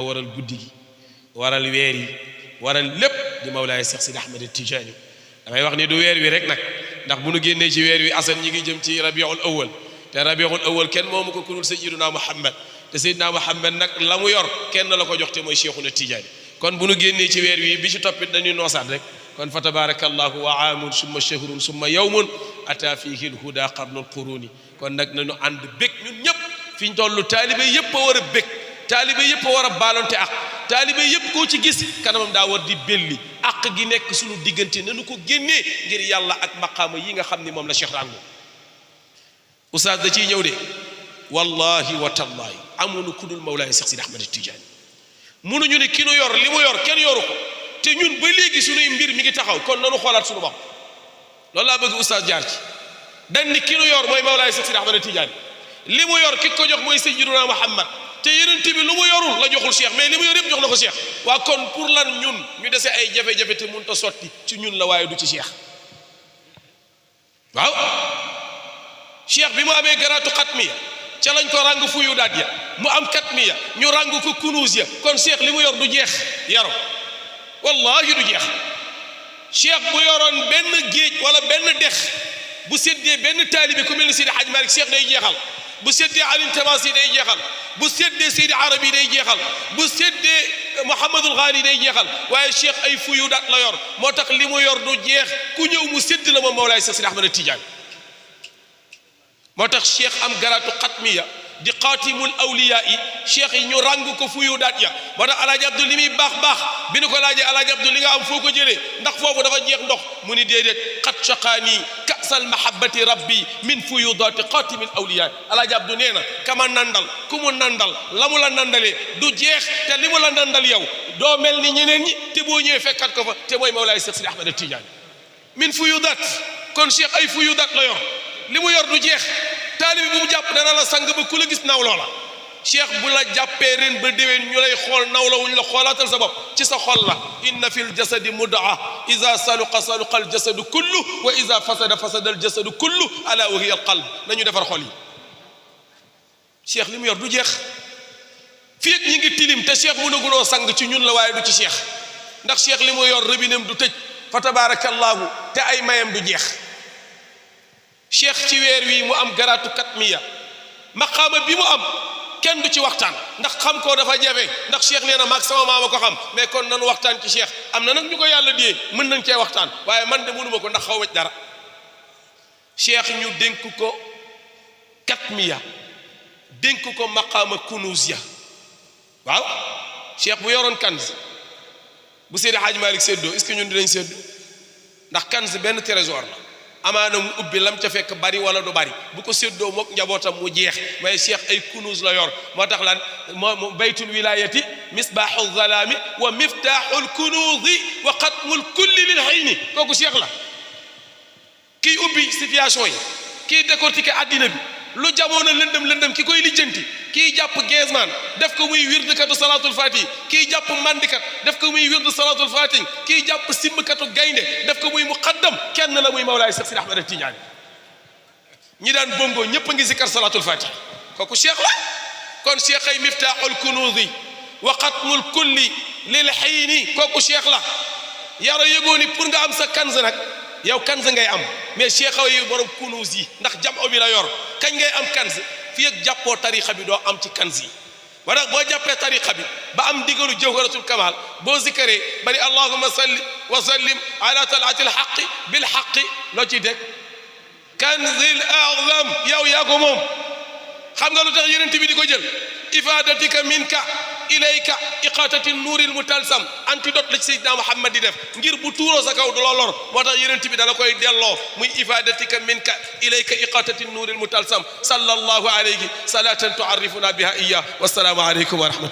waral guddi gi waral weer yi waral lépp di Mawlaay Cheikh Sidi Ahmed Tijaani damay wax ni du weer wi rek nag ndax bu nu génnee ci weer wi asan ñi ngi jëm ci rabiul awal te rabiul awal kenn moomu ko kunul sayyiduna Muhammad te sayyiduna Muhammad nag la mu yor kenn la ko jox te mooy Cheikhuna Tijaani kon bu nu génnee ci weer wi bi ci toppit dañuy noosaat rek kon fa tabarakallahu wa aamun summa shahrun summa yawmun ata fihi lhuda qarnul quruni kon nag nañu ànd bég ñun ñëpp fi ñu toll taalibe yëpp a war a bég taalibe yëpp a war a baalonte ak taalibe yëpp koo ci gis kanamam daa war di belli ak gi nekk suñu diggante nañu ko génnee ngir yàlla ak maqaama yi nga xam ni moom la Cheikh rango oustaz da ciy ñëw de wallahi wa tallahi amuñu ku dul Mawlaay Cheikh Sidi Ahmed Tidiane mënuñu ne ki nu yor li mu yor kenn yoru ko te ñun ba léegi suñuy mbir mi ngi taxaw kon nanu xoolaat suñu bopp loolu laa bëgg oustaz jaar ci dañ ni ki nu yor mooy Mawlaay Cheikh Sidi Ahmed Tidiane li mu yor ki ko jox mooy sayyiduna Muhammad te yeneen bi lu mu yorul la joxul Cheikh mais li mu yor yëpp jox na ko Cheikh waa kon pour lan ñun ñu dese ay jafe-jafe te mënut a sotti ci ñun la waaye du ci Cheikh waaw Cheikh bi mu amee garaatu xatmiya ca lañ ko ràng fuyu daat ya mu am xatmiya ñu ràng ko kunuus ya kon Cheikh li mu yor du jeex yaro wallahi du jeex Cheikh bu yoroon benn géej wala benn dex bu séddee benn taalibe ku mel ni Seydi Hadj Malick Cheikh day jeexal bu séddee Alioune Tamasi day jeexal bu séddee Seydi Arabi day jeexal bu séddee Mouhamadul Ghali day jeexal waaye Cheikh ay fuyu daat la yor moo tax li mu yor du jeex ku ñëw mu sédd la moom Mawlaay Cheikh Sidi Ahmed Tidiane moo tax Cheikh am garaatu xatmiya di xaatimul awliyaa yi Cheikh yi ñu ràng ko fuyu daat ya moo tax Alaaji Abdou li muy baax baax bi nu ko laajee Alaaji Abdou li nga am foo ko jëlee ndax foofu dafa jeex ndox mu ni déedéet xat shaqaani kasal mahabbati rabbi min fuyudaati xaatimil awliyaa Alaaji Abdou nee na kama nandal ku mu nandal la mu la nandalee du jeex te li mu la nandal yow doo mel ni ñeneen ñi te boo ñëwee fekkat ko fa te mooy Mawlaay Cheikh Sidi Ahmed Tidiane min fuyudaat kon Cheikh ay fuyudaat la yor li mu yor du jeex taalibi bu mu jàpp dana la sang ba ku la gis naw loola Cheikh bu la jàppee ren ba déwén ñu lay xool naw la wuñ la xoolaatal sa bopp ci sa xol la inna fi l jasadi mudaa ida saluqa saluqa al jasadu kullu wa ida fasada fasada al jasadu kullu ala wa hiya al qalb nañu defar xol yi Cheikh li mu yor du jeex fii ak ñi ngi tilim te Cheikh mënaguloo sang ci ñun la waaye du ci Cheikh ndax Cheikh li mu yor rëbinem du tëj fa tabarakallahu te ay mayam du jeex Cheikh ci weer wi mu am garaatu katmiya maqaama bi mu am kenn du ci waxtaan ndax xam ko dafa jafe ndax Cheikh nee na maag sama maama ko xam mais kon nanu waxtaan ci Cheikh am na nag ñu ko yàlla diyee mën nañ cee waxtaan waaye man de mënuma ko ndax xaw ma dara Cheikh ñu dénk ko katmiya dénk ko maqaama kunuus ya waaw Cheikh bu yoroon kanz bu Seydi Hadj Malick séddoo est-ce que ñun dinañ séddoo ndax kanz benn trésor la amaana mu ubbi lam ca fekk bari wala du bari bu ko séddoo mook njabootam mu jeex waaye Cheikh ay kunuus la yor moo tax lan moo baytul wilayati misbaaxu zalaami wa miftaaxul kunuusi wa xatmul kulli lil xayni kooku Cheikh la kiy ubbi situation yi kiy décortiquer àddina bi lu jamono lëndëm lëndëm ki koy lijjanti kiy jàpp geesmaan def ko muy wirdkatu salaatul fatih kiy jàpp mandikat def ko muy wirdu salaatul fatih kiy jàpp simmkatu gaynde def ko muy muqaddam kenn la muy Mawlaay Cheikh Sidi Ahmed Tidiane ñi daan bongo ñëpp a ngi zikkar salaatul fatih kooku Cheikh la kon Cheikh ay miftaaxul kunuusi wa xatmul kulli lil xiini kooku Cheikh la yara yëgoo ni pour nga am sa kanz nag yow kanz ngay am mais Cheikh yi borom kunuus yi ndax jamo bi la yor kañ ngay am kanz fii ak jàppoo tariqa bi doo am ci kanz yi wala boo jàppee tariqa bi ba am digalu jawharatul kamal boo zikkaree bari allahumma salli wa sallim ala talaati alxaqi bilxaqi loo ciy dégg kanzil azam yow yaa ko moom xam nga lu tax yonent bi di ko jël ifadatika minka ilayka iqatati nuuril mutalsam antidote la ci Seydina Muhammad di def ngir bu tuuroo sa kaw du la lor moo tax yonent bi dala koy delloo muy ifadatika minka ilayka iqatati nuuril mutalsam sallallahu alayhi salatan tuarrifuna biha iya wassalaamu aleykum wa rahmatullah